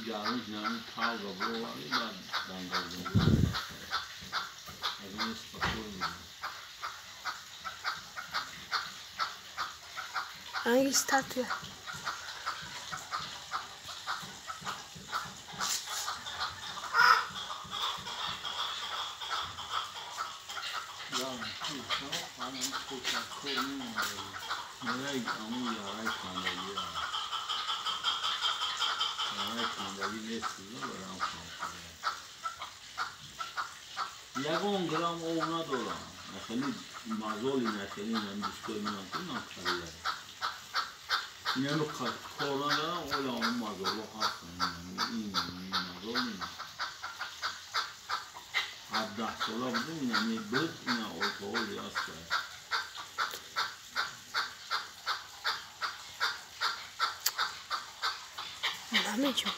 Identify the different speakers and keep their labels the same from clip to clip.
Speaker 1: гармиш нами тавга бироварди, баъд дангазон. Аз он спокойно.
Speaker 2: Ранги статуя.
Speaker 1: Ягон грамм об надорам. Хеле мазоли нахели нам дӯстои ман нам харида. Инам кор надорам, ола он мазоло ҳастан. Ин мазол ин. 17 сола будем, инами буд, ина алкоголи аст.
Speaker 2: Намечум.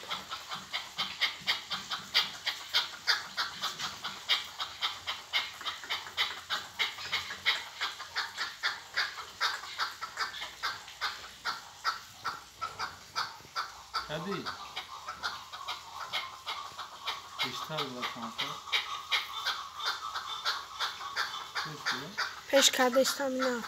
Speaker 3: Hadi. Бештар ватанта.
Speaker 2: Пеш кардастам на.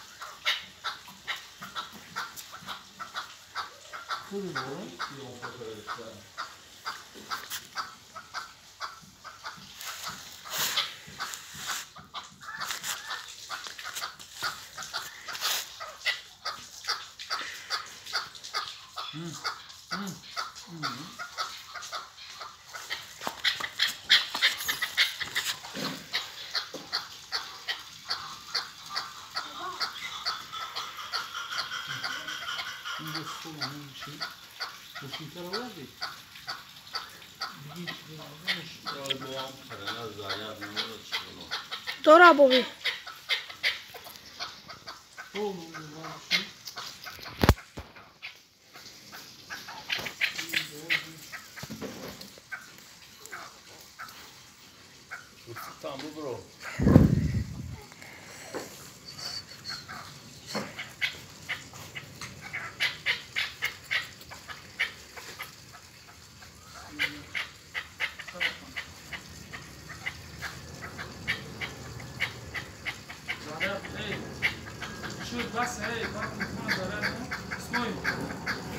Speaker 2: Дора боби.
Speaker 1: Там бро.